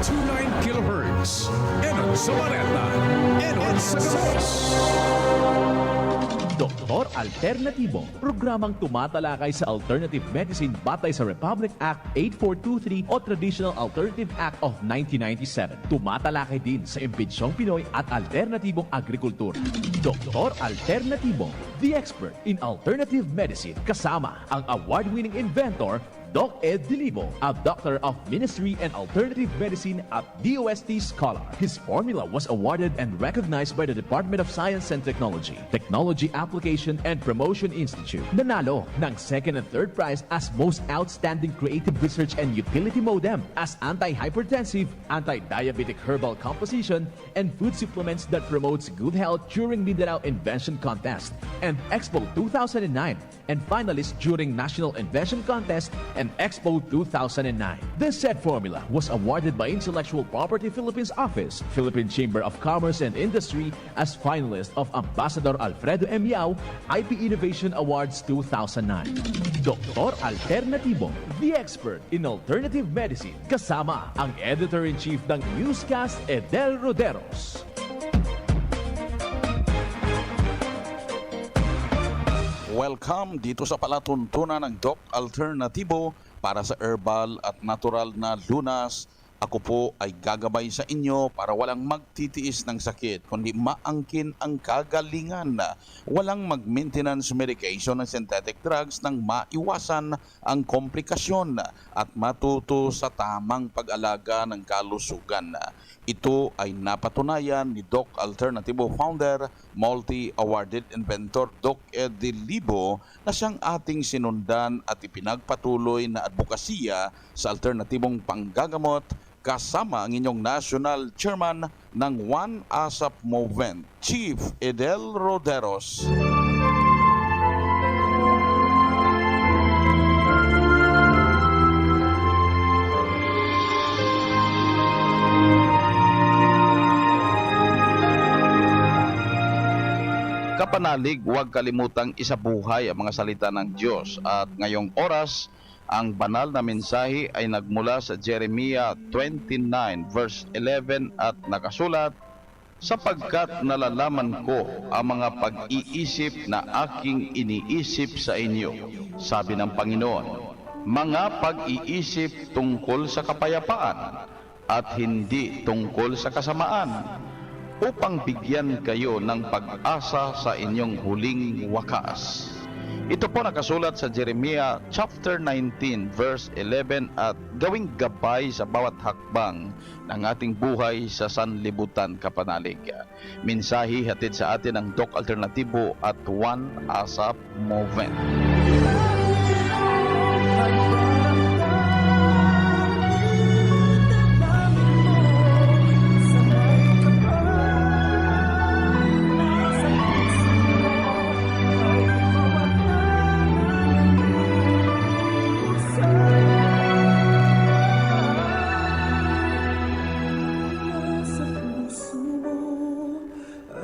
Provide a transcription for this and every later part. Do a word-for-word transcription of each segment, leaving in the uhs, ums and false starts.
Two nine kilohertz. Enot sa bareta. Enot sa gabos. Doktor Alternatibo, programang tumatalakay sa alternative medicine batay sa Republic Act eight four two three o Traditional Alternative Act of nineteen ninety-seven. Tumatalakay din sa imbensyong Pinoy at alternatibong agrikultura. Doktor Alternatibo, the expert in alternative medicine, kasama ang award-winning inventor, Doc Ed Dilibo, a Doctor of Ministry and Alternative Medicine at D O S T scholar. His formula was awarded and recognized by the Department of Science and Technology, Technology Application and Promotion Institute. Nanalo ng second and third prize as Most Outstanding Creative Research and Utility Modem as anti-hypertensive, anti-diabetic herbal composition, and food supplements that promotes good health during Mindanao Invention Contest and Expo two thousand nine, and finalist during National Invention Contest and Expo two thousand nine. This said formula was awarded by Intellectual Property Philippines Office, Philippine Chamber of Commerce and Industry as finalist of Ambassador Alfredo M. Yao I P Innovation Awards two thousand nine. Doktor Alternatibo, the expert in alternative medicine, kasama ang Editor-in-Chief ng Newscast, Edel Roderos. Welcome dito sa palatuntunan ng Doc Alternatibo para sa herbal at natural na lunas. Ako po ay gagabay sa inyo para walang magtitiis ng sakit, kundi maangkin ang kagalingan. Walang mag-maintenance medication ng synthetic drugs nang maiwasan ang komplikasyon at matuto sa tamang pag-alaga ng kalusugan. Ito ay napatunayan ni Doc Alternatibo founder, multi-awarded inventor Doc Eddie Libo, na siyang ating sinundan at ipinagpatuloy na adbokasiya sa alternatibong panggagamot, kasama ang inyong National Chairman ng One ASAP Movement, Chief Edel Roderos. Kapanalig, huwag kalimutang isabuhay ang mga salita ng Diyos. At ngayong oras, ang banal na mensahe ay nagmula sa Jeremiah twenty-nine verse eleven at nakasulat, "Sapagkat nalalaman ko ang mga pag-iisip na aking iniisip sa inyo," sabi ng Panginoon, "mga pag-iisip tungkol sa kapayapaan at hindi tungkol sa kasamaan, upang bigyan kayo ng pag-asa sa inyong huling wakas." Ito po nakasulat sa Jeremiah chapter nineteen verse eleven at gawing gabay sa bawat hakbang ng ating buhay sa sanlibutan kapanalig. Mensahe hatid sa atin ng Doc Alternatibo at One ASAP Movement.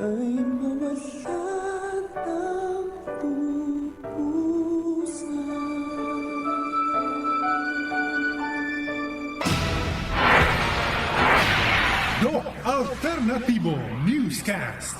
Ay mawalan ng tubusan. Doc Alternatibo Newscast.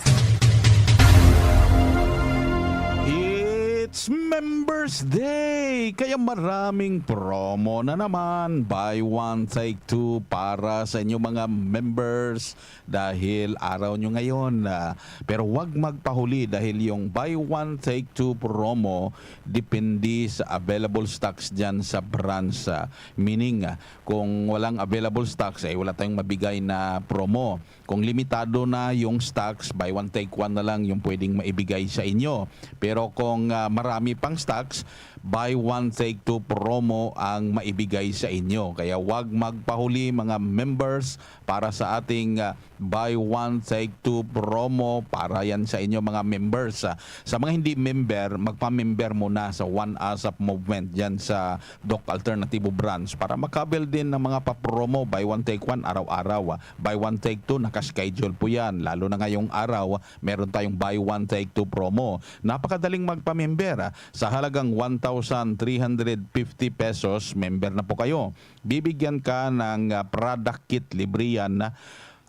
It's Members Day, kaya maraming promo na naman. Buy one, take two para sa inyong mga members dahil araw nyo ngayon. Ah, pero wag magpahuli dahil yung buy one, take two promo depende sa available stocks dyan sa branch. Ah, meaning, ah, kung walang available stocks, eh, wala tayong mabigay na promo. Kung limitado na yung stocks, buy one, take one na lang yung pwedeng maibigay sa inyo. Pero kung, ah, marami pang stocks, buy one, take two promo ang maibigay sa inyo. Kaya wag magpahuli, mga members, para sa ating, ah, buy one, take two promo para yan sa inyo mga members. Ah, sa mga hindi member, magpa-member muna sa One ASAP Movement dyan sa Doc Alternativo Branch para maka-avail din ng mga pa-promo, buy one, take one, araw-araw. Ah, buy one, take two, naka-schedule po yan. Lalo na ngayong araw, meron tayong buy one, take two promo. Napakadaling magpa-member. Ah, sa halagang one thousand three hundred fifty pesos, member na po kayo. Bibigyan ka ng, ah, product kit, libre yan,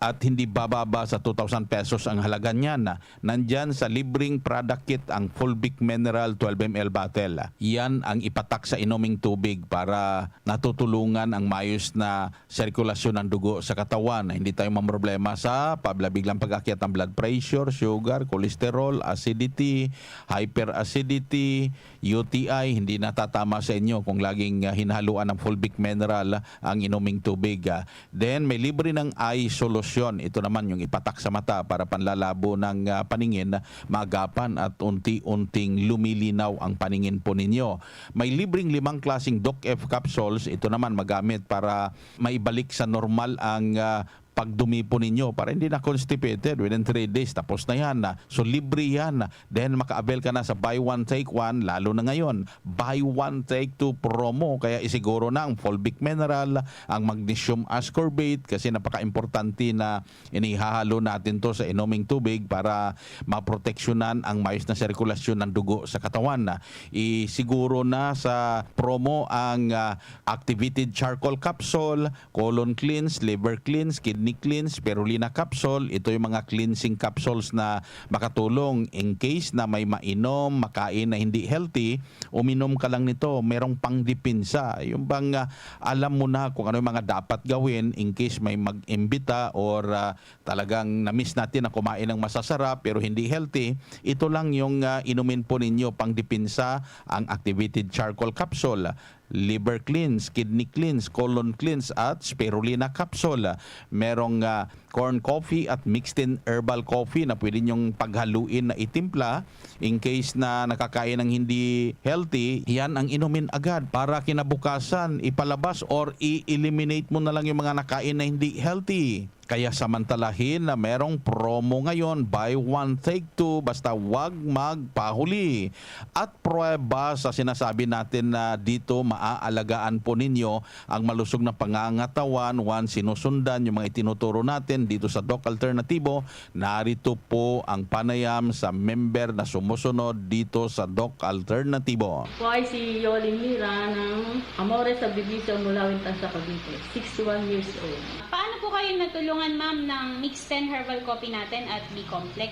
at hindi bababa sa two thousand pesos ang halaga niyan. Nandyan sa libreng product kit ang Fulvic Mineral twelve M L bottle. Yan ang ipatak sa inuming tubig para natutulungan ang maayos na sirkulasyon ng dugo sa katawan. Hindi tayo mamroblema sa pabla-, biglang pag-akyat ng blood pressure, sugar, cholesterol, acidity, hyperacidity, U T I. Hindi natatama sa inyo kung laging, ah, hinahaluan ng fulvic mineral ang inuming tubig. Ah, then, may libre ng eye solution. Ito naman yung ipatak sa mata para panlalabo ng, ah, paningin, maagapan at unti-unting lumilinaw ang paningin po ninyo. May libreng limang klaseng Doc F capsules. Ito naman magamit para maibalik sa normal ang, ah, pagdumi po ninyo para hindi na constipated within three days. Tapos na yan. Ah. So, libre yan. Then, maka-avail ka na sa buy one, take one, lalo na ngayon. Buy one, take two promo. Kaya isiguro na ang fulvic mineral, ang magnesium ascorbate, kasi napaka-importante na inihahalo natin to sa inuming tubig para maproteksyonan ang maayos na sirkulasyon ng dugo sa katawan. Ah, isiguro na sa promo ang, ah, activated charcoal capsule, colon cleanse, liver cleanse, kidney cleanse, spirulina capsule. Ito yung mga cleansing capsules na makatulong in case na may mainom, makain na hindi healthy, uminom ka lang nito. Merong pangdepensa. Yung bang, ah, alam mo na kung ano yung mga dapat gawin in case may mag-imbita or, ah, talagang na-miss natin na kumain ng masasarap pero hindi healthy. Ito lang yung, ah, inumin po ninyo pangdepensa, ang activated charcoal capsule, liver cleanse, kidney cleanse, colon cleanse, at spirulina capsule. Merong, ah, corn coffee at mixed in herbal coffee na pwede nyong paghaluin na itimpla. In case na nakakain ng hindi healthy, yan ang inumin agad para kinabukasan, ipalabas or i-eliminate mo na lang yung mga nakain na hindi healthy. Kaya samantalahin na merong promo ngayon, buy one, take two, basta wag magpahuli. At pruweba sa sinasabi natin na dito, maaalagaan po ninyo ang malusog na pangangatawan once sinusundan yung mga itinuturo natin dito sa Doc Alternativo. Narito po ang panayam sa member na sumusunod dito sa Doc Alternativo. Ako ay si Yoli Mira ng Amores Subdivision, Mulawin, Tansa, Cavite, sixty-one years old. Paano po kayo natulungan, ma'am, ng Mix ten Herbal Coffee natin at B-Complex?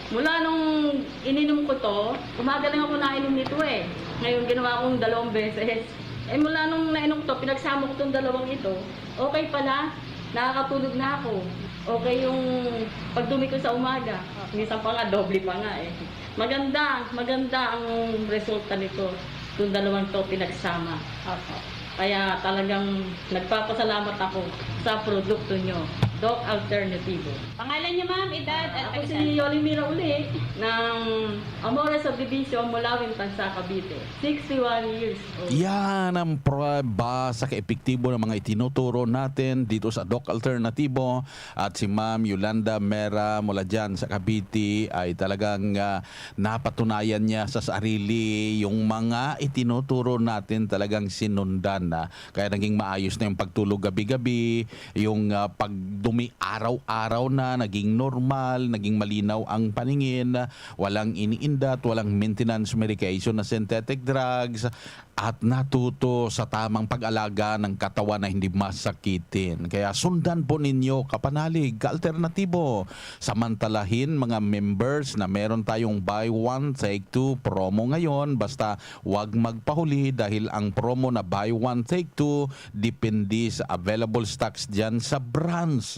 Mula nung ininom ko 'to, umaga lang ako nainom nito, eh. Ngayon, ginawa kong dalawang beses. Eh, mula nung nainom ko 'to, pinagsama ko 'tong dalawang ito, okay pala, nakakatulog na ako. Okay yung pagdumi ko sa umaga. Minsan pa nga, doble pa nga, eh. Maganda, maganda ang resulta nito, 'tong dalawang 'to pinagsama. Opo. Kaya talagang nagpapasalamat ako sa produkto nyo, Doc Alternativo. Pangalan niyo, ma'am, edad at Ako si taga-saan? Yoli Mira uli ng Amores Subdivision, Mulawin, Tansa, Cavite. Sixty-one years old. Yan ang pruweba sa kaepektibo ng mga itinuturo natin dito sa Doc Alternativo. At si Ma'am Yolanda Mera mula dyan sa Cavite ay talagang, ah, napatunayan niya sa sarili yung mga itinuturo natin talagang sinundan na. Kaya naging maayos na yung pagtulog gabi-gabi, yung, ah, pagdumi araw-araw na, naging normal, naging malinaw ang paningin, walang iniinda at walang maintenance medication na synthetic drugs, at natuto sa tamang pag-alaga ng katawan na hindi masakitin. Kaya sundan po ninyo, kapanalig, ka-alternatibo. Samantalahin, mga members, na meron tayong buy one, take two promo ngayon. Basta wag magpahuli dahil ang promo na buy one, take two depende sa available stocks dyan sa branch.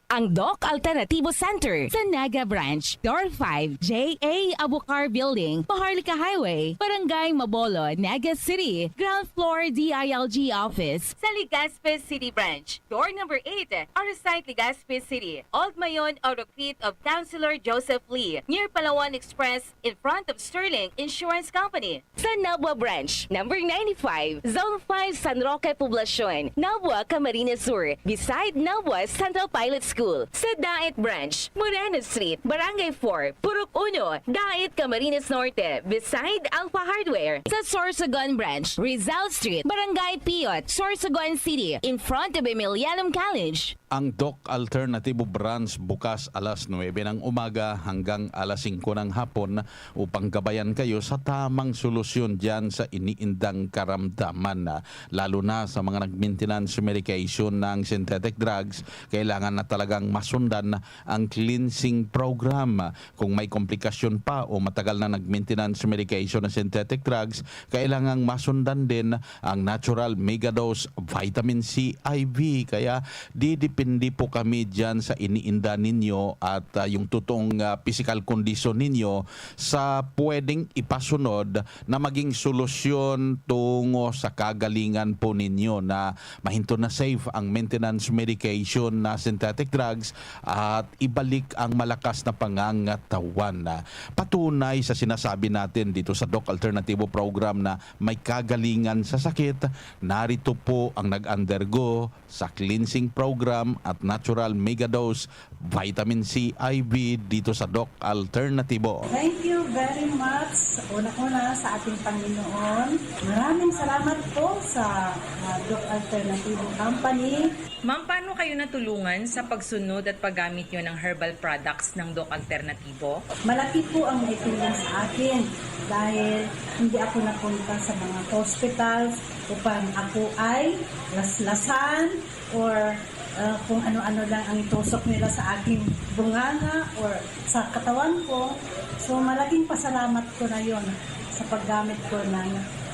Ang Doc Alternativo Center sa Naga Branch, Door five, J A Abukar Building, Maharlika Highway, Barangay Mabolo, Naga City. Ground floor, D I L G office. Sa Legazpi City Branch, Door number eight, Arasite, Legazpi City, Old Mayon, Orocrit of Councilor Joseph Lee, near Palawan Express, in front of Sterling Insurance Company. Sa Nabua Branch, number ninety-five, Zone five, San Roque Poblacion, Nabua, Camarines Sur, beside Nabua Central Pilot School. School, sa Daet Branch, Moreno Street, Barangay four, Purok Uno, Daet, Camarines Norte, beside Alpha Hardware, sa Sorsogon Branch, Rizal Street, Barangay Piot, Sorsogon City, in front of Emilianum College. Ang Doc Alternativo Branch bukas alas nuebe ng umaga hanggang alas singko ng hapon upang gabayan kayo sa tamang solusyon diyan sa iniindang karamdaman. Lalo na sa mga nag-maintenance medication ng synthetic drugs, kailangan na talagang masundan ang cleansing program. Kung may komplikasyon pa o matagal na nag-maintenance medication ng synthetic drugs, kailangang masundan din ang natural megadose vitamin C I V. Kaya didepende po kami diyan sa iniinda ninyo at, ah, yung totoong, ah, pisikal kondisyon ninyo sa pwedeng ipasunod na maging solusyon tungo sa kagalingan po ninyo, na mahinto na safe ang maintenance medication na synthetic drugs at ibalik ang malakas na pangangatawan. Patunay sa sinasabi natin dito sa Doc Alternativo Program na may kagalingan sa sakit, narito po ang nag-undergo sa cleansing program at natural megadose vitamin C I V dito sa Doc Alternativo. Thank you very much, una-una, sa ating Panginoon. Maraming salamat po sa, ah, Doc Alternativo Company. Ma'am, paano kayo natulungan sa pagsunod at paggamit nyo ng herbal products ng Doc Alternativo? Malaki po ang naitulong sa akin dahil hindi ako napunta sa mga hospitals upang ako ay laslasan or, ah, kung ano-ano lang ang itusok nila sa aking bunganga or sa katawan ko. So, malaking pasalamat ko na yon sa paggamit ko ng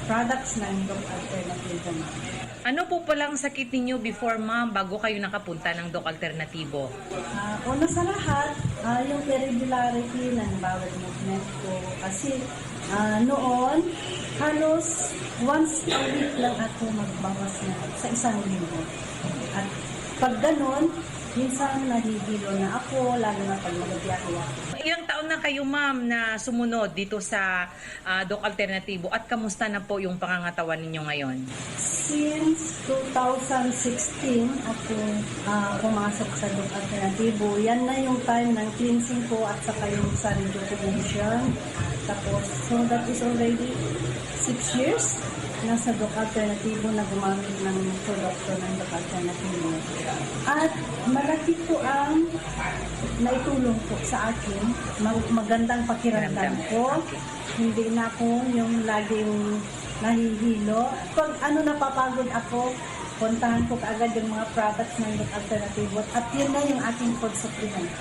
products ng Doc Alternativo, ma'am. Ano po palang sakit ninyo before, ma'am, bago kayo nakapunta ng Doc Alternativo? Ah, una sa lahat, ah, yung irregularity ng bowel movement ko. Kasi, ah, noon, halos once a week lang ako magbawas na sa isang linggo. At pag ganun, minsan nahihilo na ako, lalo na pag magbiyahe ako. Ilang taon na kayo, ma'am, na sumunod dito sa, ah, Doc Alternativo, at kamusta na po yung pangangatawan ninyo ngayon? Since two thousand sixteen ako, ah, pumasok sa Doc Alternativo. Yan na yung time ng cleansing ko at saka yung sa rejuvenation. Tapos, so that is already six years. Nasa Doc Alternativo na gumamit ng produkto ng Doc Alternativo. At malaki po ang naitulong po sa akin. Mag-, magandang pakiramdam Pakiramdam. ko. Okay. Hindi na ako yung laging nahihilo. Pag ano, napapagod ako, puntahan ko kaagad yung mga products ng Doc Alternativo. At yun na yung aking food supplement.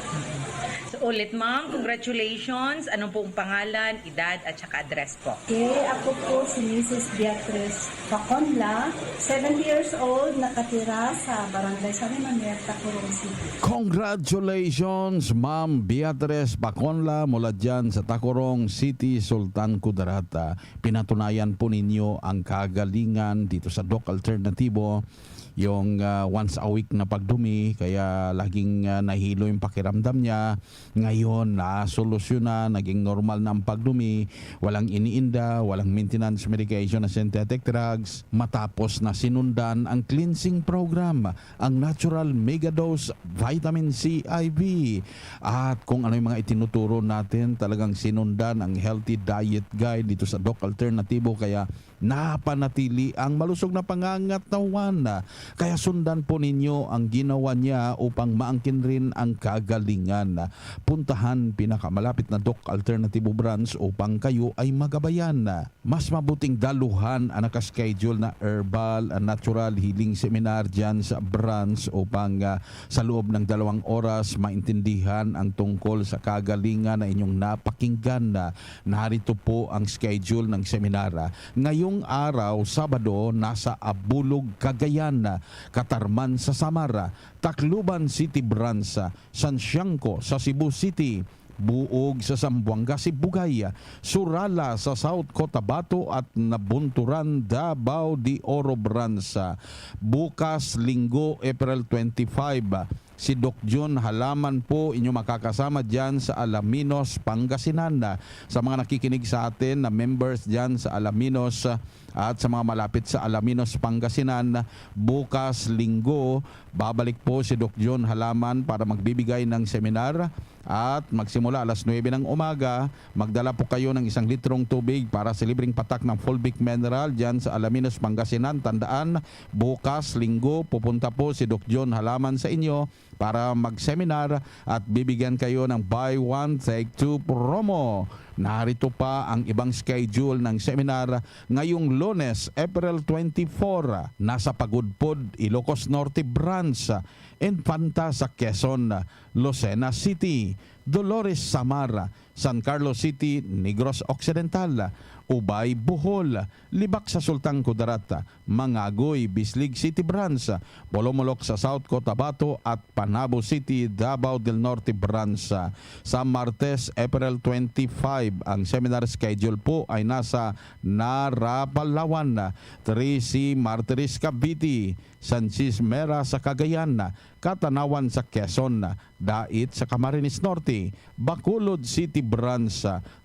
So, ulit, ma'am, congratulations. Ano pong pangalan, edad, at saka address po? Okay, ako po si Missus Beatriz Paconla, seventy years old, nakatira sa Barangay San Emanuel, Tacurong City. Congratulations, Ma'am Beatriz Paconla, mula dyan sa Tacurong City, Sultan Kudarat. Pinatunayan po ninyo ang kagalingan dito sa Doc Alternativo, yung, ah, once a week na pagdumi, kaya laging, ah, nahilo yung pakiramdam niya. Ngayon, nasolusyon na, naging normal na ang pagdumi, walang iniinda, walang maintenance medication na synthetic drugs. Matapos na sinundan ang cleansing program, ang natural megadose vitamin C I V. At kung ano yung mga itinuturo natin, talagang sinundan ang healthy diet guide dito sa Doc Alternativo, kaya napanatili ang malusog na pangangatawan. Kaya sundan po ninyo ang ginawa niya upang maangkin rin ang kagalingan. Puntahan pinakamalapit na Doc Alternativo Branch upang kayo ay magabayan. Mas mabuting daluhan ang nakaschedule na herbal and natural healing seminar dyan sa branch upang, ah, sa loob ng dalawang oras maintindihan ang tungkol sa kagalingan na inyong napakinggan. Narito po ang schedule ng seminar. Ngayong araw, Sabado, nasa Abulog, Cagayan, Catarman sa Samar, Tacloban City Branch, San Siangco sa Cebu City, Buog sa Zamboanga, Sibugay, Surala sa South Cotabato at Nabunturan, Davao de Oro Branch. Bukas, Linggo, April twenty-five, Si Doc Jun Halaman po inyo makakasama diyan sa Alaminos, Pangasinan. Sa mga nakikinig sa atin na members diyan sa Alaminos, ah, at sa mga malapit sa Alaminos, Pangasinan, bukas Linggo, babalik po si Doc Jun Halaman para magbibigay ng seminar at magsimula alas nuebe ng umaga. Magdala po kayo ng isang litrong tubig para sa libreng patak ng fulvic mineral diyan sa Alaminos, Pangasinan. Tandaan, bukas Linggo, pupunta po si Doc Jun Halaman sa inyo para mag-seminar at bibigyan kayo ng buy one, take two promo. Narito pa ang ibang schedule ng seminar ngayong Lunes, April twenty-four. Nasa Pagudpod, Ilocos Norte Branch, Infanta sa Quezon, Lucena City, Dolores, Samar, San Carlos City, Negros Occidental, Ubay, Bohol, Libak sa Sultan Kudarat, Mangagoy, Bislig City Branch, Polomolok sa South Cotabato at Panabo City, Davao del Norte Branch. Sa Martes, April twenty-five, ang seminar schedule po ay nasa Nara, Palawan, Trece Martires, Cavite, Sanchez Mera sa Cagayan, Catanawan sa Quezon, Dait sa Camarines Norte, Bacolod City Branch,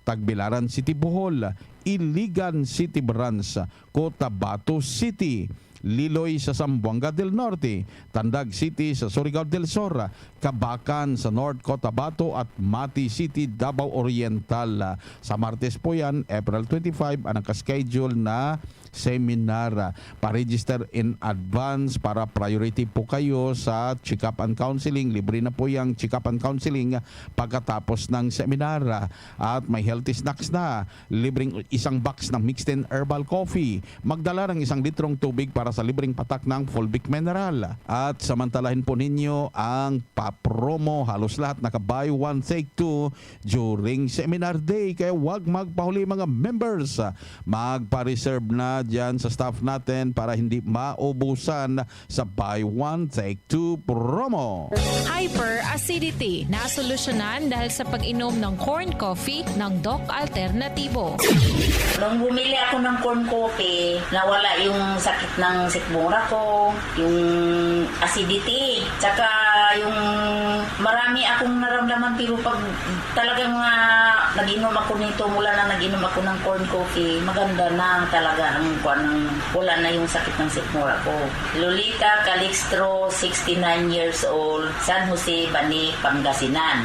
Tagbilaran City, Bohol, Iligan City Branch, Cotabato City, Liloy sa Zamboanga del Norte, Tandag City sa Surigao del Sur, Kabacan sa North Cotabato at Mati City, Davao Oriental. Sa Martes po yan, April twenty-five, ang nakaschedule na seminar. Pa-register in advance para priority po kayo sa check-up and counseling. Libre na po yung check-up and counseling pagkatapos ng seminar. At may healthy snacks na. Libreng isang box ng mixed in herbal coffee. Magdala ng isang litrong tubig para sa libreng patak ng fulvic mineral. At samantalahin po ninyo ang pa-promo. Halos lahat naka-buy one, take two during seminar day. Kaya wag magpahuli, mga members. Magpa-reserve na dyan sa staff natin para hindi maubusan sa buy one, take two promo. Hyperacidity, nasolusyonan dahil sa pag-inom ng corn coffee ng Doc Alternativo. Nung bumili ako ng corn coffee, nawala yung sakit ng sikmura ko, yung acidity, tsaka yung marami akong naramdaman. Pero pag talagang uh, nag-inom ako nito, mula na nag-inom ako ng corn coffee, maganda na talaga ang kuwan, wala na yung sakit ng sikmura ko. Lolita Calixtro, sixty-nine years old, San Jose, Bani, Pangasinan.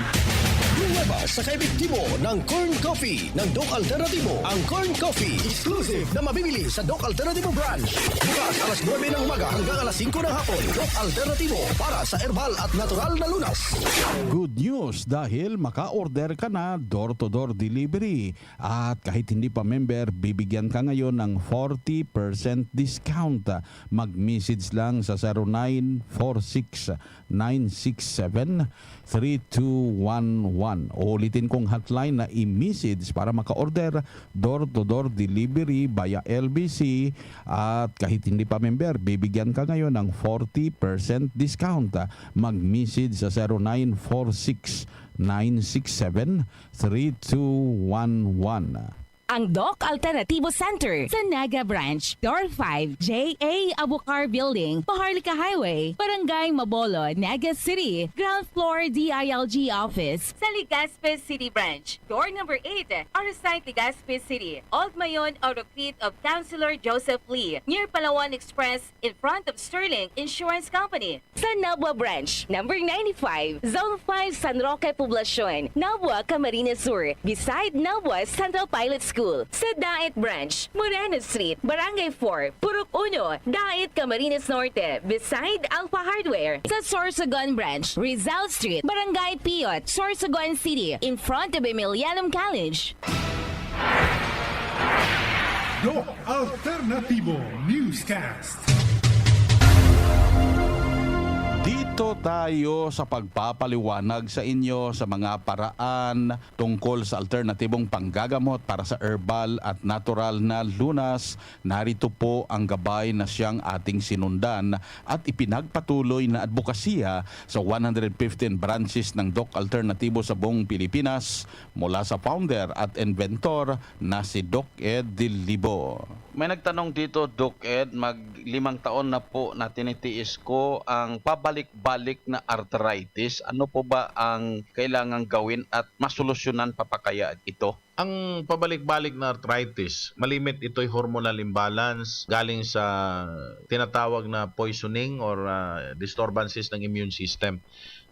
Nuweba sa kaepektibo ng Corn Coffee ng Doc Alternativo. Ang Corn Coffee, exclusive na mabibili sa Doc Alternativo Branch. Bukas alas nuebe ng umaga hanggang alas singko ng hapon. Doc Alternativo, para sa herbal at natural na lunas. Good news dahil maka-order ka na door-to-door delivery. At kahit hindi pa member, bibigyan ka ngayon ng forty percent discount. Mag-message lang sa zero nine four six nine six seven three two one one. Uulitin kong hotline na i-message para maka-order, door-to-door delivery via L B C. At kahit hindi pa member, bibigyan ka ngayon ng forty percent discount. Mag-message sa zero nine four six nine six seven three two one one. Ang Doc Alternativo Center sa Naga Branch, Door five, J A Abucar Building, Maharlika Highway, Barangay Mabolo, Naga City, ground floor D I L G office. Sa Legazpi City Branch, door number eight, Arasite, Legazpi City, Old Mayon, Orocrit of Councilor Joseph Lee, near Palawan Express, in front of Sterling Insurance Company. Sa Nabua Branch, number ninety-five, Zone five, San Roque Poblacion, Nabua, Camarines Sur, beside Nabua Central Pilot School. Sa Daet Branch, Moreno Street, Barangay four, Purok uno, Daet, Camarines Norte, beside Alpha Hardware. Sa Sorsogon Branch, Rizal Street, Barangay Piot, Sorsogon City, in front of Emilianum College. Doc Alternativo Newscast. Dito tayo sa pagpapaliwanag sa inyo sa mga paraan tungkol sa alternatibong panggagamot para sa herbal at natural na lunas. Narito po ang gabay na siyang ating sinundan at ipinagpatuloy na adbokasya sa one hundred fifteen branches ng Doc Alternativo sa buong Pilipinas, mula sa founder at inventor na si Doc Ed Dilibo. May nagtanong dito, Doc Ed, mag limang taon na po na tinitiis ko ang pabalik balik na arthritis? Ano po ba ang kailangang gawin at masolusyonan pa pa kaya ito? Ang pabalik-balik na arthritis, malimit ito'y hormonal imbalance galing sa tinatawag na poisoning or, ah, disturbances ng immune system.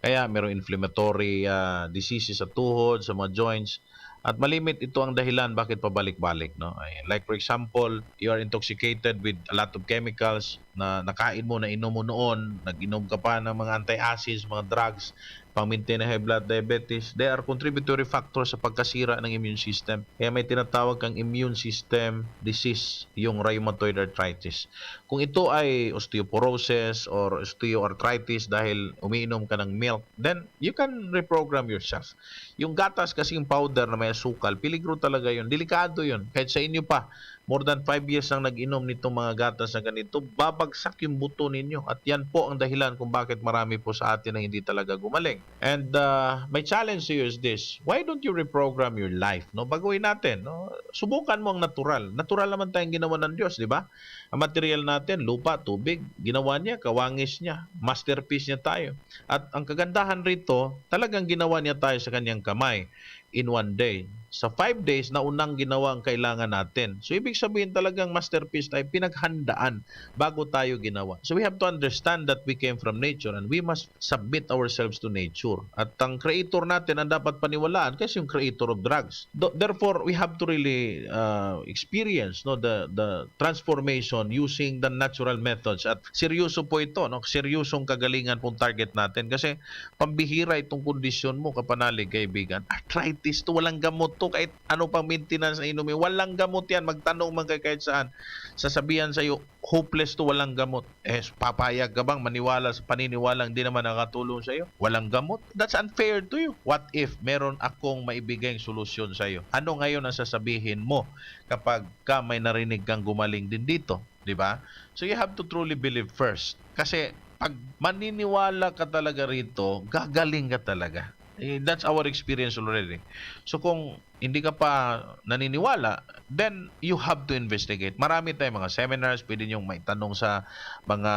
Kaya merong inflammatory, ah, diseases sa tuhod, sa mga joints. At malimit ito ang dahilan bakit pabalik-balik, no? Ay, like for example, you are intoxicated with a lot of chemicals na nakain mo, nainom mo noon, nag-inom ka pa ng mga antacids, mga drugs, pang-maintain ng high blood, diabetes. They are contributory factors sa pagkasira ng immune system. Kaya may tinatawag kang immune system disease, yung rheumatoid arthritis. Kung ito ay osteoporosis or osteoarthritis dahil umiinom ka ng milk, then you can reprogram yourself. Yung gatas kasing powder na may asukal, peligro talaga yun. Delikado yun. Kahit sa inyo pa, more than five years nang nag-inom nitong mga gatas na ganito, babagsak yung buto ninyo. At yan po ang dahilan kung bakit marami po sa atin na hindi talaga gumaling. And, ah, my challenge to you is this. Why don't you reprogram your life, no? Baguhin natin, no? Subukan mo ang natural. Natural naman tayong ginawa ng Diyos, di ba? Ang material natin, lupa, tubig, ginawa niya, kawangis niya, masterpiece niya tayo. At ang kagandahan rito, talagang ginawa niya tayo sa kanyang kamay in one day. Sa five days, naunang ginawa ang kailangan natin. So, ibig sabihin, talagang masterpiece tayo, pinaghandaan bago tayo ginawa. So, we have to understand that we came from nature and we must submit ourselves to nature. At ang creator natin ang dapat paniwalaan kasi yung creator of drugs. Do- therefore, we have to really, uh, experience, no, the, the transformation using the natural methods. At seryoso po ito, no? Seryosong kagalingan pong target natin kasi pambihira itong kondisyon mo, kapanalig, kaibigan. Arthritis to, walang gamot to. Kahit ano pang maintenance na inumin, walang gamot yan. Magtanong man kay kahit saan. Sasabihan sa'yo, hopeless to, walang gamot. Eh, papayag ka bang maniwala sa paniniwalang di naman nakatulong sa'yo? Walang gamot? That's unfair to you. What if meron akong maibigay solusyon sa'yo? Ano ngayon ang sasabihin mo kapag ka may narinig kang gumaling din dito? Di ba? So you have to truly believe first. Kasi pag maniniwala ka talaga rito, gagaling ka talaga. Eh, that's our experience already. So kung hindi ka pa naniniwala, then you have to investigate. Marami tayong mga seminars, pwede niyong maitanong sa mga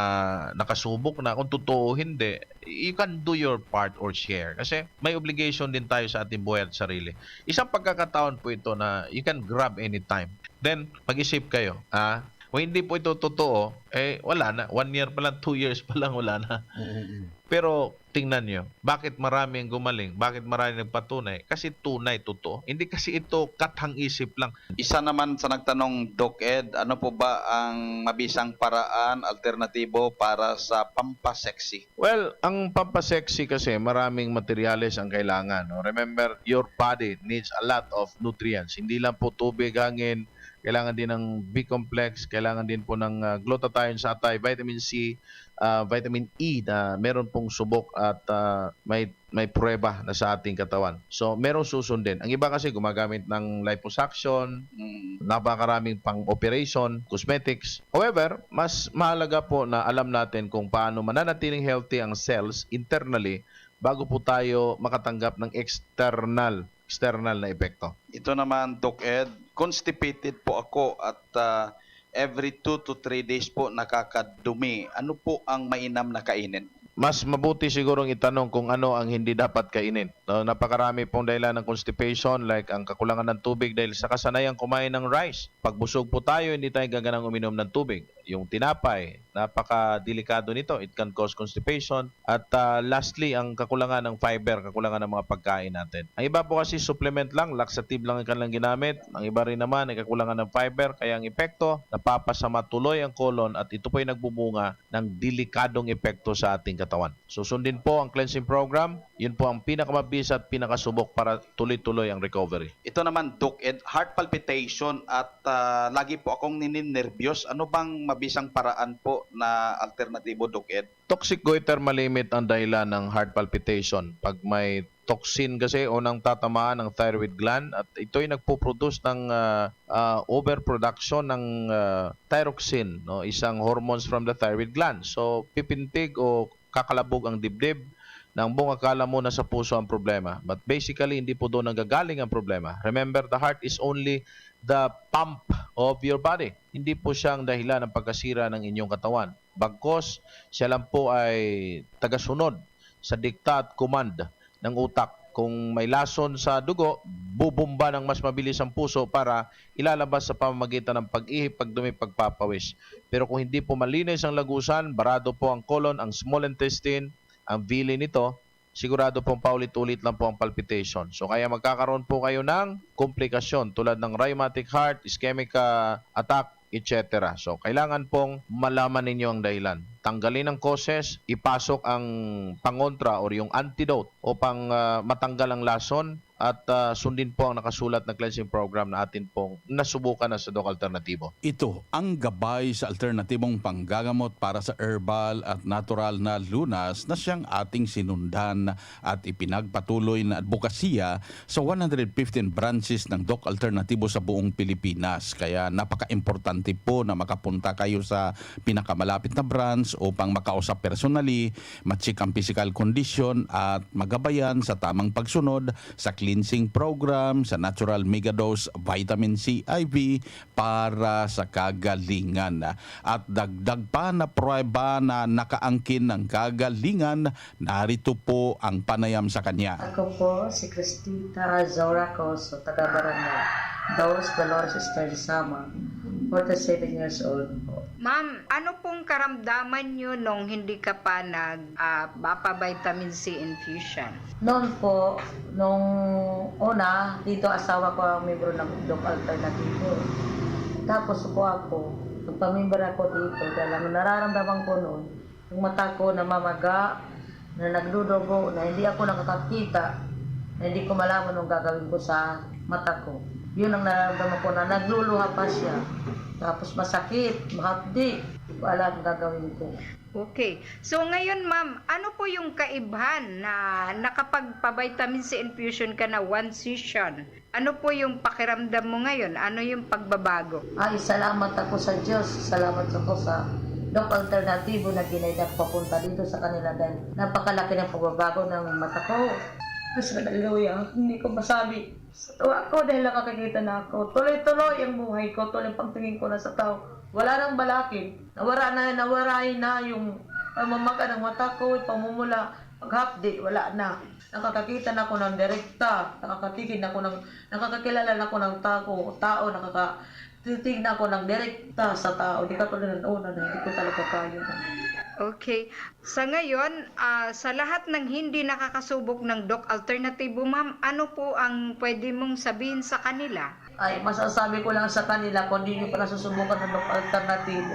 nakasubok na kung totoo o hindi. You can do your part or share. Kasi may obligation din tayo sa ating buhay at sarili. Isang pagkakataon po ito na you can grab anytime. Then, mag-isip kayo, ah, kung hindi po ito totoo, eh, wala na. One year pa lang, two years pa lang, wala na. Mm, mm. Pero, tingnan nyo, bakit marami ang gumaling? Bakit marami nagpatunay? Kasi tunay, totoo. Hindi kasi ito kathang isip lang. Isa naman sa nagtanong, Doc Ed, ano po ba ang mabisang paraan, alternatibo para sa pampasexy? Well, ang pampasexy kasi maraming materyales ang kailangan, no? Remember, your body needs a lot of nutrients. Hindi lang po tubig, hangin, kailangan din ng B complex, kailangan din po ng, ah, glutathione sa atay, vitamin C, ah, vitamin E na meron pong subok at, ah, may, may pruweba na sa ating katawan. So, merong susundin. Ang iba kasi gumagamit ng liposuction, Mm. napakaraming pang-operation, cosmetics. However, mas mahalaga po na alam natin kung paano mananatiling healthy ang cells internally bago po tayo makatanggap ng external, external na epekto. Ito naman, Doc Ed, constipated po ako at, ah, every two to three days po nakakadumi. Ano po ang mainam na kainin? Mas mabuti sigurong itanong kung ano ang hindi dapat kainin, no? Napakarami pong dahilan ng constipation, like ang kakulangan ng tubig dahil sa kasanayang kumain ng rice. Pag busog po tayo, hindi tayo gaganang uminom ng tubig. Yung tinapay, napakadelikado nito. It can cause constipation. At, ah, lastly, ang kakulangan ng fiber, kakulangan ng mga pagkain natin. Ang iba po kasi supplement lang, laxative lang ang kanilang ginamit. Ang iba rin naman ay kakulangan ng fiber, kaya ang epekto, napapasama tuloy ang colon at ito po'y nagbubunga ng delikadong epekto sa ating katawan. So, sundin po ang cleansing program. Yun po ang pinakamabisa at pinakasubok para tuloy-tuloy ang recovery. Ito naman, Doc Ed, heart palpitation at, ah, lagi po akong nininerbyos. Ano bang mabisang paraan po na alternatibo, Doc Ed? Toxic goiter malimit ang dahilan ng heart palpitation. Pag may toxin kasi, unang tatamaan ang thyroid gland at ito'y nagpo-produce ng, ah, ah, overproduction ng, ah, thyroxine, no? Isang hormones from the thyroid gland. So, pipintig o kakalabog ang dibdib, na ang buong akala mo nasa puso ang problema. But basically, hindi po doon nanggagaling ang problema. Remember, the heart is only the pump of your body. Hindi po siyang dahilan ng pagkasira ng inyong katawan. Bagkos, siya lang po ay tagasunod sa dikta at command ng utak. Kung may lason sa dugo, bubumba ng mas mabilis ang puso para ilalabas sa pamamagitan ng pag-ihip, pagdumi, pagpapawis. Pero kung hindi po malinis ang lagusan, barado po ang colon, ang small intestine, ang villi nito, sigurado pong paulit-ulit lang po ang palpitation. So, kaya magkakaroon po kayo ng komplikasyon tulad ng rheumatic heart, ischemic, ah, attack, et cetera. So, kailangan pong malaman ninyo ang dahilan. Tanggalin ang causes, ipasok ang pangontra or yung antidote upang, ah, matanggal ang lason at, ah, sundin po ang nakasulat na cleansing program na atin pong nasubukan na sa Doc Alternatibo. Ito ang gabay sa alternatibong panggagamot para sa herbal at natural na lunas na siyang ating sinundan at ipinagpatuloy na adbokasya sa one hundred fifteen branches ng Doc Alternatibo sa buong Pilipinas. Kaya napaka-importante po na makapunta kayo sa pinakamalapit na branch upang makausap personally, ma-check ang physical condition at magabayan sa tamang pagsunod sa cleansing program, sa natural mega dose vitamin C I V para sa kagalingan. At dagdag pa na pruweba na nakaangkin ng kagalingan, narito po ang panayam sa kanya. Ako po si Cristita Zora Coso, taga Barangay Dos, Dolores Eastern Samar, forty-seven years old po. Ma'am, ano pong karamdaman nyo nung hindi ka pa nag, ah, mapa-vitamin C infusion? Noon po, nung una, dito asawa ko ang miyembro ng Doc Alternativo. Tapos po ako, nagpamember ako dito dahil ang nararamdaman ko noon, yung mata ko namamaga, na nagdudugo, na hindi ako nakakakita, na hindi ko malaman anong gagawin ko sa mata ko. Yun ang nararamdaman ko, na nagluluha pa siya. Tapos masakit, mahapdi. Hindi ko alam ang gagawin ko. Okay. So ngayon, ma'am, ano po yung kaibhan na nakapagpa-vitamin C infusion ka na one session? Ano po yung pakiramdam mo ngayon? Ano yung pagbabago? Ay, salamat ako sa Diyos. Salamat ako sa Doc Alternativo na ginay na papunta dito sa kanila dahil napakalaki ng pagbabago ng mata ko. Mas hallelujah. Hindi ko masabi. Sa tuwa ko dahil nakakakita na ako. Tuloy-tuloy ang buhay ko. Tuloy ang pagtingin ko na sa tao. Wala nang balakid. Nawara na, nawara na yung pamamaga ng mata ko, pamumula, paghapdi, wala na. Nakakakita na ako ng direkta. Nakakatikin na ako ng, nakakakilala na ako ng tao, tao, nakakatitig na ako ng direkta sa tao. Di katulad ng una na hindi ko talaga kaya. Okay. Sa ngayon, ah, sa lahat ng hindi nakakasubok ng Doc Alternativo, ma'am, ano po ang pwede mong sabihin sa kanila? Ay, masasabi ko lang sa kanila, kung di nyo pa nasusubukan ng Doc Alternativo,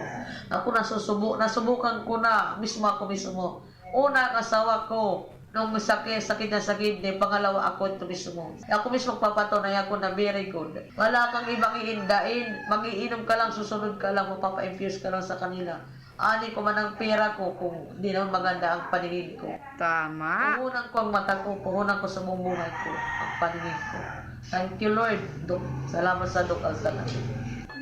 ako nasusubu-, nasubukan ko na, mismo ako mismo. Una, ang asawa ko, nung sakit, sakit na sakit, di, pangalawa, ako ito mismo. Ako mismo magpapatunay ako na very good. Wala kang ibang iindain, mag-iinom ka lang, susunod ka lang, magpapa-infuse ka lang sa kanila. Ani ko man ang pera ko kung di naman maganda ang paningin ko. Tama. Puhunan ko ang mata ko, puhunan ko sa buong buhay ko ang paningin ko. Thank you, Lord. Doc, salamat sa Doc Altanan.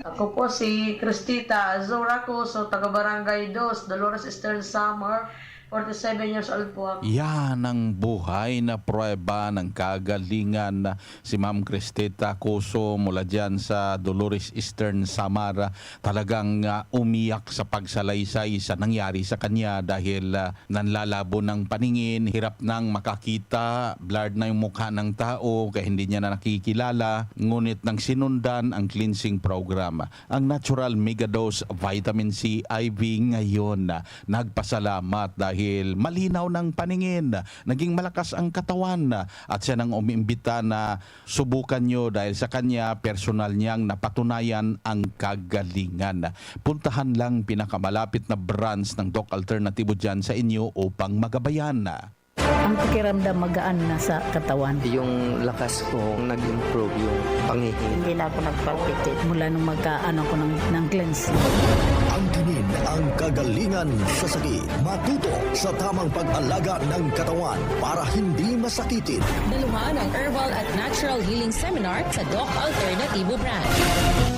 Ako po si Cristita Azora Coso, taga Barangay Dos, Dolores Eastern Samar. Forty-seven years old po ako. Yan ang buhay na pruweba ng kagalingan. Si Ma'am Cristeta Coso mula dyan sa Dolores Eastern Samar, talagang, ah, umiyak sa pagsalaysay sa nangyari sa kanya dahil, ah, nanlalabo ng paningin, hirap nang makakita, blurred na yung mukha ng tao kaya hindi niya na nakikilala, ngunit nang sinundan ang cleansing program, ang Natural Mega Dose Vitamin C I V ngayon, nagpasalamat dahil malinaw ng paningin, naging malakas ang katawan, at siya nang umiimbita na subukan nyo dahil sa kanya, personal niyang napatunayan ang kagalingan. Puntahan lang pinakamalapit na branch ng Doc Alternativo dyan sa inyo upang magabayan. Ang pakiramdam magaan na sa katawan. Yung lakas ko nag-improve, yung pangihi. Hindi na ako nagpalpitate mula nung magkaano ko ng, ng cleanse. Ang tingin, ang kagalingan sa sakit. Matuto sa tamang pag-alaga ng katawan para hindi masakitin. Daluhan ang Herbal at Natural Healing Seminar sa Doc Alternativo Brand.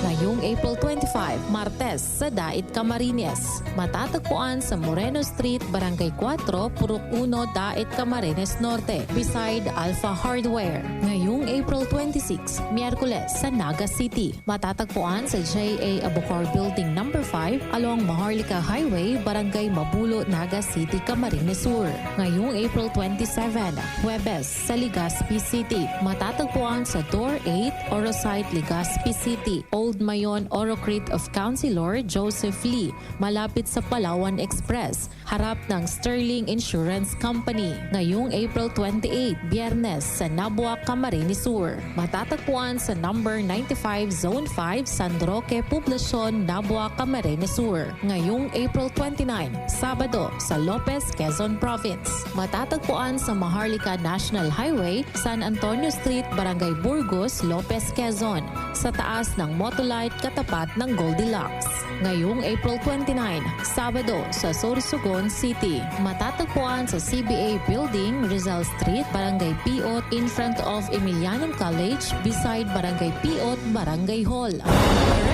Ngayong April twenty-five, Martes, sa Dait Camarines. Matatagpuan sa Moreno Street, Barangay Cuatro, Purok Uno, Dait, Camarines Norte, beside Alpha Hardware. Ngayong April twenty-six, Miyerkules, sa Naga City. Matatagpuan sa J A Abocor Building Number five, along Maharlika Highway, Barangay Mabulo, Naga City, Camarines Sur. Ngayong April twenty-seven, Huwebes, sa Legazpi City. Matatagpuan sa Door eight, Orosite, Legazpi City, Old Mayon, Orocrit of Councilor Joseph Lee, malapit sa Palawan Express, harap ng Sterling Insurance Company. Ngayong April twenty-eight, Biyernes, sa Nabua, Camarines Sur. Matatagpuan sa number ninety-five, Zone five, San Roque, Poblacion, Nabua, Camarines Sur. Ngayong April twenty-nine, Sabado, sa Lopez, Quezon Province. Matatagpuan sa Maharlika National Highway, San Antonio Street, Barangay Burgos, Lopez, Quezon, sa taas ng Motolite, katapat ng Goldilocks. Ngayong April twenty-nine, Sabado, sa Sorsogon City. Matatagpuan sa C B A Building, Rizal Street, Barangay Piot, in front of Emilianum College, beside Barangay Piot, Barangay Hall.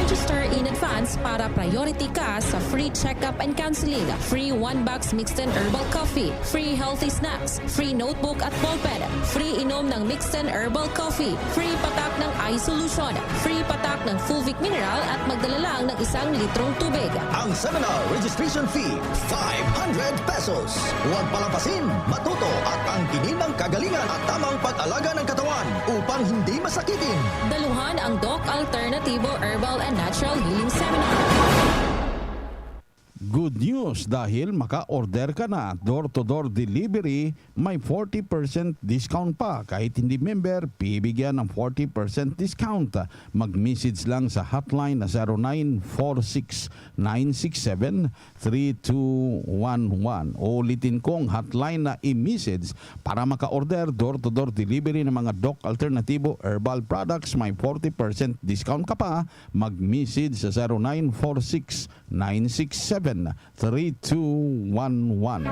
Register in advance para priority ka sa free check-up and counseling, free one-box Mixten Herbal Coffee, free healthy snacks, free notebook at ballpen, free inom ng Mixten Herbal Coffee, free patak ng eye solution, free patak ng Fulvic Mineral at magdala lang ng isang litrong tubig. Ang seminar registration fee, five hundred pesos. Huwag palampasin, matuto at angkinin ang kagalingan at tamang pag-alaga ng katawan upang hindi masakitin. Daluhan ang Doc Alternativo Herbal and Natural Healing Seminar. Good news, dahil maka-order ka na, door-to-door delivery, may forty percent discount pa. Kahit hindi member, bibigyan ng forty percent discount. Mag-message lang sa hotline na zero nine four six nine six seven three two one one. Ulitin kong hotline na i-message para maka-order, door-to-door delivery ng mga Doc Alternativo Herbal Products. May forty percent discount ka pa. Mag-message sa zero nine four six nine six seven three two one one.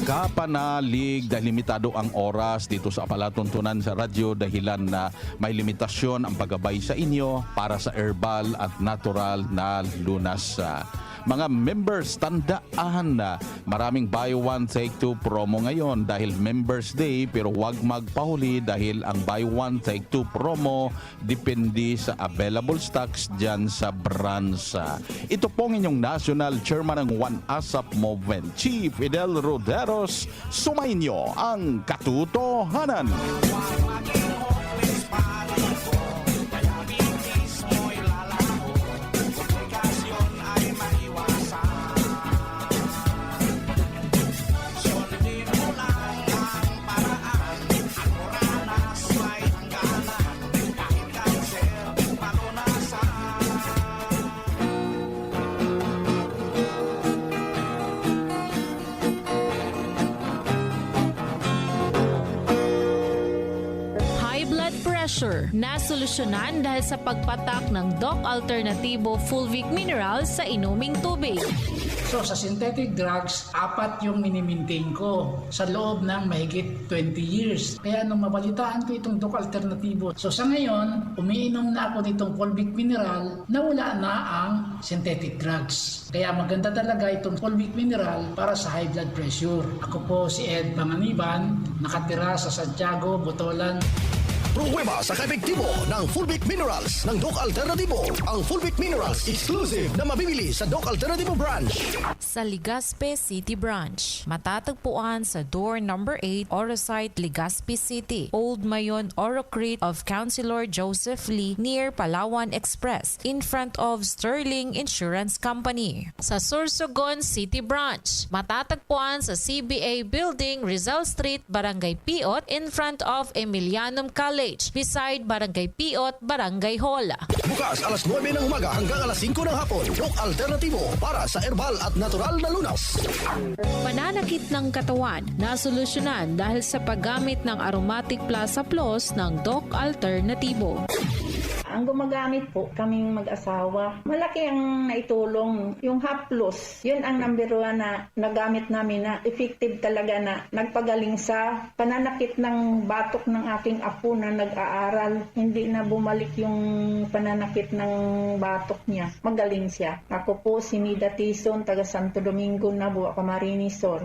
Kapanalig, dahil limitado ang oras dito sa palatuntunan sa radyo, dahilan na may limitasyon ang paggabay sa inyo para sa herbal at natural na lunas. Ah, mga members, tandaan na maraming buy one, take two promo ngayon dahil Members Day, pero huwag magpahuli dahil ang buy one, take two promo depende sa available stocks dyan sa branch. Ito pong inyong National Chairman ng One ASAP Movement, Chief Fidel Roderos. Sumainyo ang katotohanan. High blood pressure, nasolusyonan dahil sa pagpatak ng Doc Alternativo Fulvic Mineral sa inuming tubig. So, sa synthetic drugs, apat yung minimintain ko sa loob ng mahigit twenty years. Kaya nung mabalitaan ko itong Doc Alternativo, so sa ngayon, umiinom na ako nitong Fulvic Mineral na wala na ang synthetic drugs. Kaya maganda talaga itong Fulvic Mineral para sa high blood pressure. Ako po si Ed Panganiban, nakatira sa Santiago, Botolan. Pruweba sa kaepektibo ng Fulvic Minerals ng Doc Alternativo. Ang Fulvic Minerals exclusive na mabibili sa Doc Alternativo Branch. Sa Legazpi City Branch, matatagpuan sa door number eight, Orosite, Legazpi City, Old Mayon, Orocrit of Councilor Joseph Lee, near Palawan Express, in front of Sterling Insurance Company. Sa Sorsogon City Branch, matatagpuan sa C B A Building, Rizal Street, Barangay Piot, in front of Emilianum College, beside Barangay Piot, Barangay Hall. Bukas alas nuebe ng umaga hanggang alas singko ng hapon. Doc Alternativo para sa herbal at natural na lunas. Pananakit ng katawan, nasolusyonan dahil sa paggamit ng Aromatic Plaza Plus ng Doc Alternativo. Ang gumagamit po, kaming mag-asawa. Malaki ang naitulong. Yung haplos, yun ang number one na nagamit namin na effective talaga na nagpagaling sa pananakit ng batok ng aking apo na nag-aaral. Hindi na bumalik yung pananakit ng batok niya. Magaling siya. Ako po si Nida Tison, taga Santo Domingo, Nabua, Camarines Sur.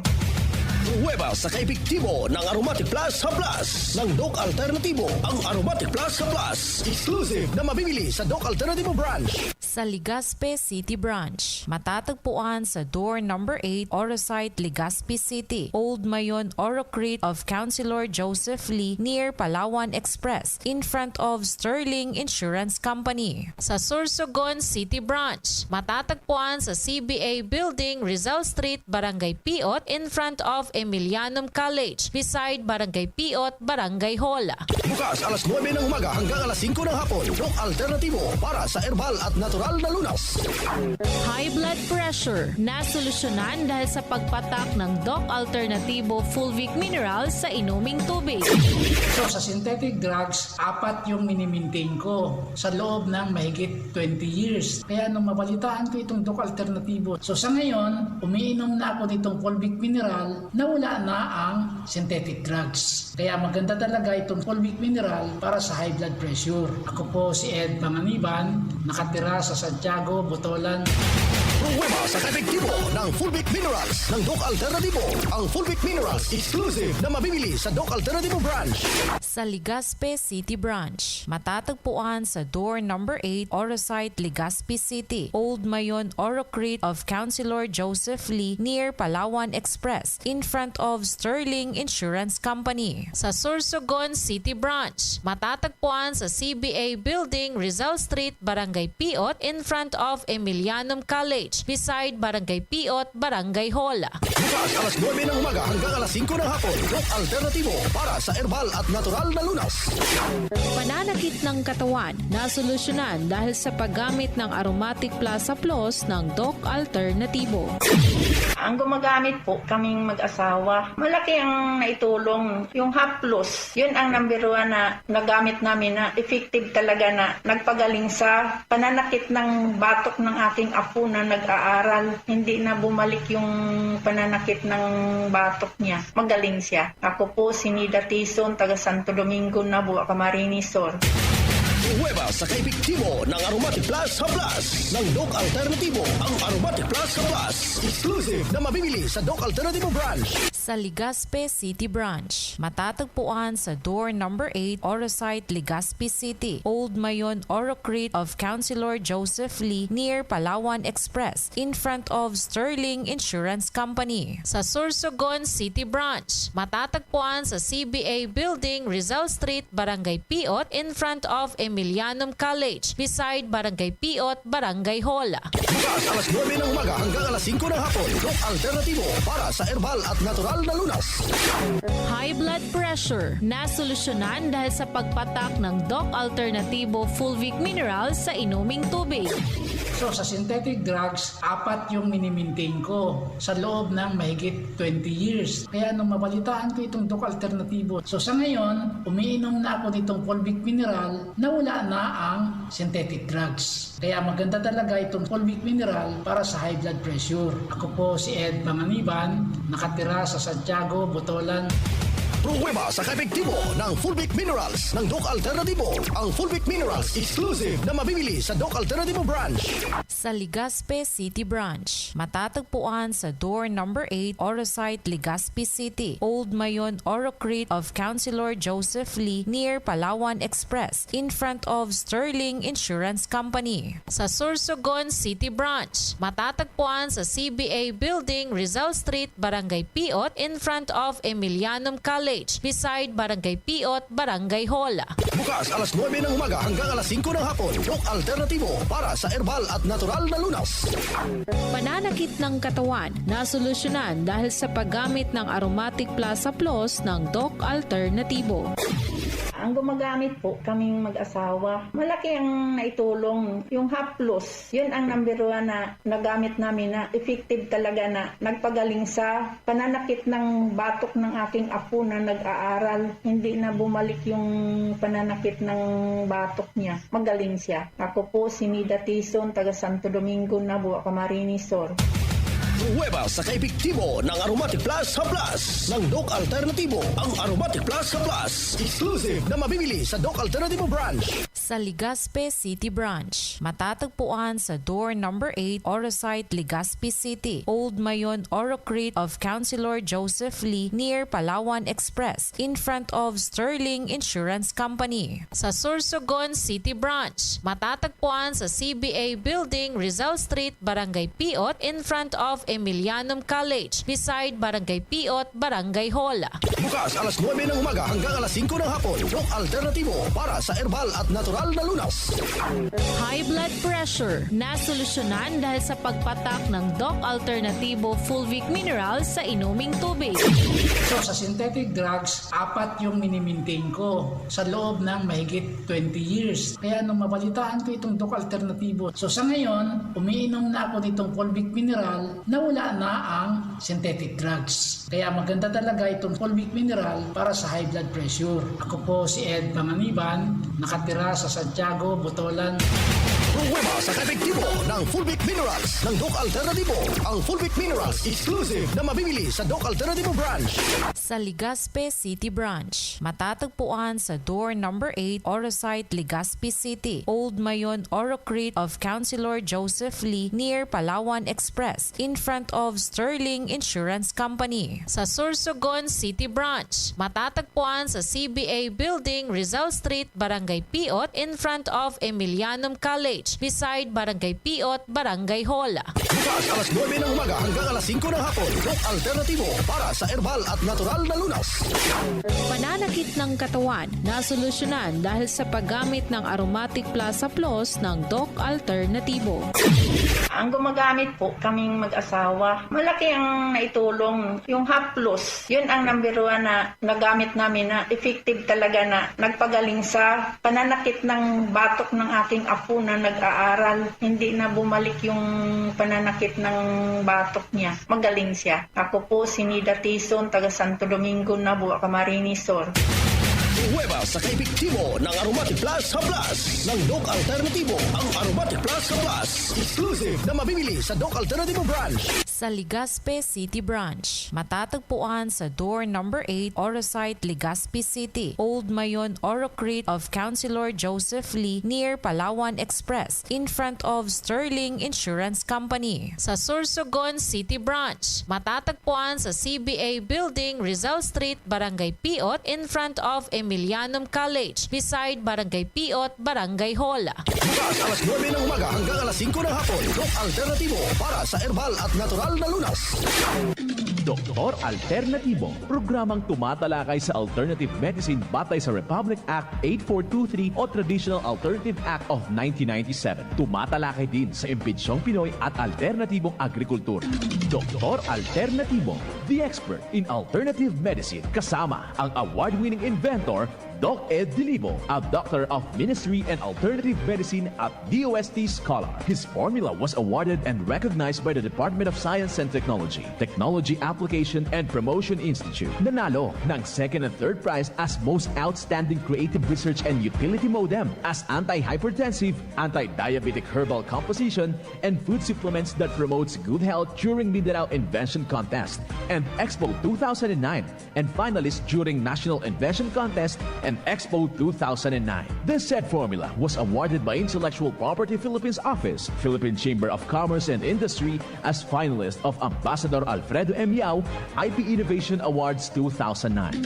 Pruweba sa kaepektibo ng Aromatic Plus Haplas ng Doc Alternatibo. Ang Aromatic Plus Haplas, exclusive na mabibili sa Doc Alternatibo Branch. Sa Legazpi City Branch. Matatagpuan sa door number eight, Orosite, Legazpi City, Old Mayon, Orocrete of Councilor Joseph Lee, near Palawan Express, in front of Sterling Insurance Company. Sa Sorsogon City Branch. Matatagpuan sa C B A Building, Rizal Street, Barangay Piot, in front of Emilianum College, beside Barangay Piot, Barangay Hall. Bukas alas nuebe ng umaga hanggang alas singko ng hapon. Doc Alternatibo para sa herbal at natural na lunas. High blood pressure, nasolusyonan dahil sa pagpatak ng Doc Alternatibo Fulvic Mineral sa inuming tubig. So sa synthetic drugs, apat yung minimintain ko sa loob ng mahigit twenty years. Kaya nung mabalitaan ko itong Doc Alternatibo, so sa ngayon, umiinom na ako nitong Fulvic Mineral na wala na ang synthetic drugs. Kaya maganda talaga itong Fulvic Mineral para sa high blood pressure. Ako po si Ed Panganiban, nakatira sa Santiago, Botolan. Pruweba sa kaepektibo ng Fulvic Minerals ng Doc Alternatibo. Ang Fulvic Minerals, exclusive na mabibili sa Doc Alternatibo Branch. Sa Legazpi City Branch. Matatagpuan sa door number eight, Orosite, Legazpi City, Old Mayon, Orocrete of Councilor Joseph Lee, near Palawan Express, in front of Sterling Insurance Company. Sa Sorsogon City Branch. Matatagpuan sa C B A Building, Rizal Street, Barangay Piot, in front of Emilianum College, beside Barangay Piot, Barangay Hall. Bukas alas nuebe ng umaga hanggang alas singko ng hapon. Doc Alternatibo para sa herbal at natural na lunas. Pananakit ng katawan, nasolusyonan dahil sa paggamit ng Aromatic Plus Plus ng Doc Alternatibo. Ang gumagamit po, kaming mag-asawa. Malaki ang naitulong. Yung haplos, yun ang number one na nagamit namin na effective talaga na nagpagaling sa pananakit ng batok ng aking apo na nag-aaral. Hindi na bumalik yung pananakit ng batok niya. Magaling siya. Ako po si Nida Tison, taga Santo Domingo, Nabua, Camarines Sur. Pruweba sa kaepektibo ng Aromatic Plus Haplas ng Doc Alternatibo. Ang Aromatic Plus Haplas, exclusive na mabibili sa Doc Alternatibo Branch. Sa Legazpi City Branch. Matatagpuan sa door number eight, Orosite, Legazpi City, Old Mayon, Orocrete of Councilor Joseph Lee, near Palawan Express, in front of Sterling Insurance Company. Sa Sorsogon City Branch. Matatagpuan sa C B A Building, Rizal Street, Barangay Piot, in front of Emilianum College, beside Barangay Piot, Barangay Hall. Bukas alas nuebe ng umaga hanggang alas singko ng hapon. Doc Alternatibo para sa herbal at natural na lunas. High blood pressure, nasolusyonan dahil sa pagpatak ng Doc Alternatibo Fulvic Mineral sa inuming tubig. So sa synthetic drugs, apat yung minimintain ko sa loob ng mahigit twenty years. Kaya nung mabalitaan ko itong Doc Alternatibo, so sa ngayon, umiinom na ako nitong Fulvic Mineral na wala na ang synthetic drugs. Kaya maganda talaga itong Fulvic Mineral para sa high blood pressure. Ako po si Ed Panganiban, nakatira sa Santiago, Botolan. Pruweba sa kaepektibo ng Fulvic Minerals ng Doc Alternatibo. Ang Fulvic Minerals, exclusive na mabibili sa Doc Alternatibo Branch. Sa Legazpi City Branch. Matatagpuan sa door number eight, Orosite, Legazpi City, Old Mayon, Orocrete of Councilor Joseph Lee, near Palawan Express, in front of Sterling Insurance Company. Sa Sorsogon City Branch. Matatagpuan sa C B A Building, Rizal Street, Barangay Piot, in front of Emilianum College, beside Barangay Piot, Barangay Hall. Bukas alas nuebe ng umaga hanggang alas singko ng hapon. Doc Alternatibo para sa herbal at natural na lunas. Pananakit ng katawan, nasolusyonan dahil sa paggamit ng Aromatic Plus Plus ng Doc Alternatibo. Ang gumagamit po, kaming mag-asawa. Malaki ang naitulong. Yung haplos, yun ang number one na nagamit namin na effective talaga na nagpagaling sa pananakit ng batok ng aking apo na nag-aaral. Hindi na bumalik yung pananakit ng batok niya. Magaling siya. Ako po si Nida Tison, taga Santo Domingo, Nabua, Camarines Sur. Pruweba sa kaepektibo ng Aromatic Plus Haplas ng Doc Alternatibo, ang Aromatic Plus Haplas. Exclusive na mabibili sa Doc Alternatibo Branch. Sa Legazpi City Branch. Matatagpuan sa door number eight, Orosite, Legazpi City, Old Mayon, Orocrete of Councilor Joseph Lee, near Palawan Express, in front of Sterling Insurance Company. Sa Sorsogon City Branch. Matatagpuan sa C B A Building, Rizal Street, Barangay Piot, in front of Emilianum College, beside Barangay Piot, Barangay Hall. Bukas alas nuebe ng umaga hanggang alas singko ng hapon. Doc Alternatibo para sa herbal at natural na lunas. High blood pressure, nasolusyonan dahil sa pagpatak ng Doc Alternatibo Fulvic Mineral sa inuming tubig. So sa synthetic drugs, apat yung minimaintain ko sa loob ng mahigit twenty years. Kaya nung mabalitaan ko itong Doc Alternatibo, so sa ngayon, umiinom na ako nitong Fulvic Mineral na wala na ang synthetic drugs. Kaya maganda talaga itong Fulvic Mineral para sa high blood pressure. Ako po si Ed Panganiban, nakatira sa Santiago, Botolan. Pruweba sa kaepektibo ng Fulvic Minerals ng Doc Alternatibo. Ang Fulvic Minerals exclusive na mabibili sa Doc Alternatibo Branch. Sa Legazpi City Branch. Matatagpuan sa door number eight, Orosite, Legazpi City, Old Mayon, Orocrete of Councilor Joseph Lee, near Palawan Express, in front of Sterling Insurance Company. Sa Sorsogon City Branch. Matatagpuan sa C B A Building, Rizal Street, Barangay Piot, in front of Emilianum College, beside Barangay Piot, Barangay Hall. Bukas alas nuebe ng umaga hanggang alas singko ng hapon. Doc Alternatibo para sa herbal at natural na lunas. Pananakit ng katawan, nasolusyonan dahil sa paggamit ng Aromatic Plus Haplos ng Doc Alternatibo. Ang gumagamit po, kaming mag-asawa. Malaki ang naitulong. Yung haplos, yun ang number one na nagamit namin na effective talaga na nagpagaling sa pananakit ng batok ng aking apo na nag-aaral. Hindi na bumalik yung pananakit ng batok niya. Magaling siya. Ako po si Nida Tison, taga Santo Domingo, Nabua, Camarines Sur. Pruweba sa kaepektibo ng Aromatic Plus Haplas ng Doc Alternatibo. Ang Aromatic Plus Haplas exclusive na mabibili sa Doc Alternatibo Branch. Sa Legazpi City Branch. Matatagpuan sa door number eight, Orosite, Legazpi City, Old Mayon, Orocrete of Councilor Joseph Lee, near Palawan Express, in front of Sterling Insurance Company. Sa Sorsogon City Branch. Matatagpuan sa C B A Building, Rizal Street, Barangay Piot, in front of Emilianum College, beside Barangay Piot, Barangay Hall. Bukas alas nuebe ng umaga hanggang alas singko ng hapon. Doc Alternatibo para sa herbal at natural na lunas. Doktor Alternatibo, programang tumatalakay sa alternative medicine batay sa Republic Act eight four two three o Traditional Alternative Act of nineteen ninety-seven. Tumatalakay din sa imbentsyong Pinoy at alternatibong agrikultura. Doktor Alternatibo, the expert in alternative medicine, kasama ang award-winning inventor, Doc Ed Dilibo, a Doctor of Ministry and Alternative Medicine at D O S T scholar. His formula was awarded and recognized by the Department of Science and Technology, Technology Application and Promotion Institute. Nanalo ng second and third prize as Most Outstanding Creative Research and Utility MODEM as Anti-Hypertensive, Anti-Diabetic Herbal Composition, and Food Supplements that Promotes Good Health during Mindanao Invention Contest and Expo two thousand nine, and finalist during National Invention Contest and Expo two thousand nine. This said formula was awarded by Intellectual Property Philippines Office, Philippine Chamber of Commerce and Industry as finalist of Ambassador Alfredo M. Yao I P Innovation Awards two thousand nine.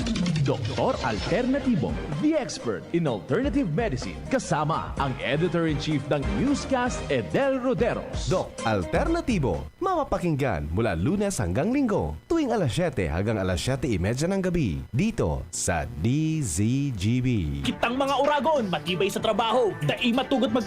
Doktor Alternatibo, the expert in alternative medicine, kasama ang Editor-in-Chief ng Newscast, Edel Roderos. Doc Alternatibo, mapapakinggan mula Lunes hanggang Linggo, tuwing alas siyete hanggang alas siyete y media ng gabi, dito sa D Z G B. Kitang mga oragon, matibay sa trabaho, dai matugot mag